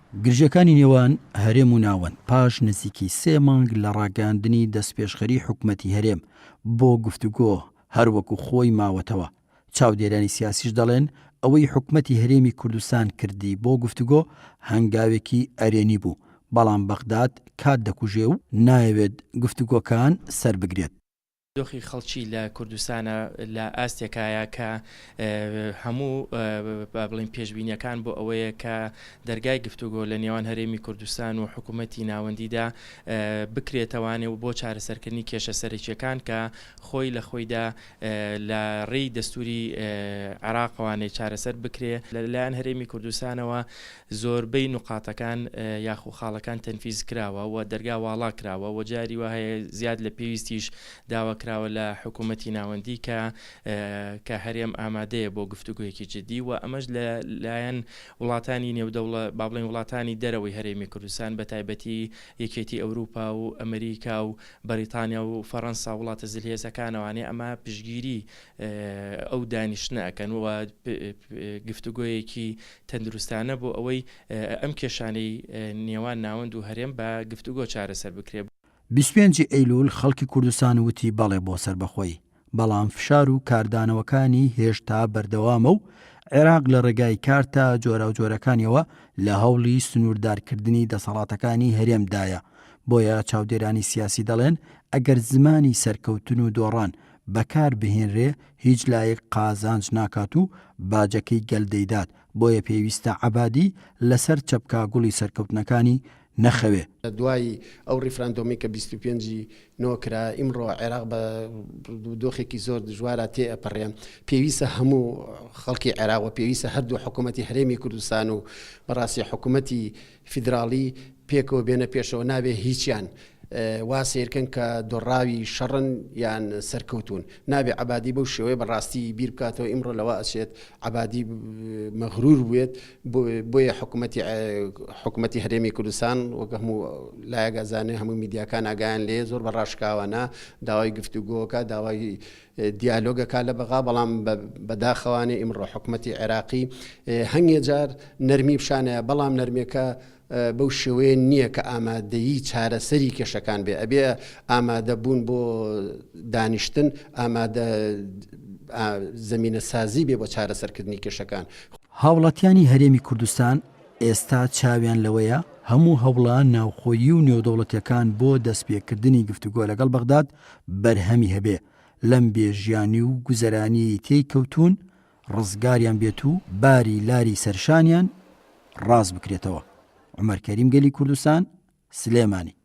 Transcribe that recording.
گرژییەکانی نێوان هەرێم و ناوەند پاش نزیکەی سێ مانگ لە ڕاگەیاندنی دەستپێشخەری حکومەتی هەرێم بۆ گفتوگۆ هەر وەکو خۆی ماوەتەوە، چاودێرانی سیاسیش دەڵێن ئەوەی حکومەتی هەرێمی کوردستان کردی بۆ گفتوگۆ هەنگاوێکی ئەرێنی بوو، بەڵام بەغداد کات دەکوژێ و نایەوێت گفتوگۆکان سەربگرێت. دۆخی خەڵکی لە کوردستانە لە ئاستێکایە کە هەموو با بڵێین پێشبینیەکان بۆ ئەوەیە کە دەرگای گفتوگۆ لە نێوان هەرێمی کوردستان و حکوومەتی ناوەندیدا بکرێتەوانێ و بۆ چارەسەرکردنی کێشە سەرەکیەکان کە خۆی لە خۆیدا لە ڕێی دەستوری عێراقەوانێ چارەسەر بکرێ لە لایەن هەرێمی کوردستانەوە زۆربەی نوقاتەکان یاخو خاڵەکان تەنفیز کراوە و دەرگا واڵا کراوە و جاری وا هەیە زیاد لە پێویستیش داوا کراوە لە حکوومەتی ناوەندی کە کە هەرێم ئامادەیە بۆ گفتوگۆیەکی جدی و ئەمەش لە لایەن وڵاتانی نێودەوڵە با بڵێین وڵاتانی دەرەوەی هەرێمی کوردستان بە تایبەتی یەکێتی ئەوروپا و ئەمریکا و بەریتانیا و فەڕەنسا وڵاتە زلهێزەکانەوانێ ئەمە پشتگیری ئەو دانیشتنە ئەکەن و گفتوگۆیەکی تەندروستانە بۆ ئەوەی ئەم کێشانەی نێوان ناوەند و هەرێم بە گفتوگۆ چارەسەر بکرێ. 25 ی ئەیلول خەڵکی کوردستان وتی بەڵێ بۆ سەربەخۆیی، بەڵام فشار و کاردانەوەکانی هێشتا بەردەوامە و عێراق لە ڕێگای کارتە جۆراوجۆرەکانیەوە لە هەوڵی سنووردارکردنی دەسەڵاتەکانی هەرێمدایە، بۆیە چاودێرانی سیاسی دەڵێن ئەگەر زمانی سەرکەوتن و دۆڕان بەکار بهێنرێ هیچ لایەک قازانج ناکات و باجەکەی گەل دەیدات، بۆیە پێویستە عەبادی لەسەر چەپکا گوڵی سەرکەوتنەکانی نەخەوێ. دوای ئەو ڕیفراندۆمەی کە 25 ی نۆ کرا، ئیمڕۆ عێراق بە دۆخێکی زۆر دژوارا تێ ئەپەڕێ، پێویستە هەموو خەڵکی عێراق و پێویستە هەردوو حکوومەتی هەرێمی کوردستان و بەڕاستی حکوومەتی فیدراڵی پێکەوە بێنە پێشەوە، نابێ هیچیان وا سەیرکەن کە دۆڕاوی شەڕن یان سەرکەوتوون. نابێ عەبادی بەو شێوەیە بە ڕاستی بیر بکاتەوە، ئیمڕۆ لەوە ئەچێت عەبادی مەغرور بوێت، بۆیە حکوومەتی حکوومەتی هەرێمی کوردستان وەک هەموو لایەک ئەزانێ هەموو میدیاکان ئاگایان لێیە زۆر بە ڕاشکاوانە داوای گفتوگۆکە داوای دیالۆگەکە لە بەغا بەڵام بەداخەوانێ ئیمڕۆ حکومەتی عێراقی هەنگێ جار نەرمی پیشانەیە بەڵام نەرمێکە بەو شێوەیە نییە کە ئامادەیی چارەسەری کێشەکان بێ ئەبێ ئامادە بوون بۆ دانیشتن ئامادە زمینە سازی بێ بۆ چارەسەرکردنی کێشەکان. هاوڵاتیانی هەرێمی کوردستان ئێستا چاویان لەوەیە هەموو هەوڵە ناوخۆیی و نێودەوڵەتیەکان بۆ دەستپێکردنی گفتوگۆ لەگەڵ بەغداد بەرهەمی هەبێ، لەم بێ ژیانی و گوزەرانیەی تێی کەوتوون ڕزگاریان بێت و باری لاری سەرشانیان ڕاست بکرێتەوە. عومەر کەریم گەلی کوردستان، سلێمانی.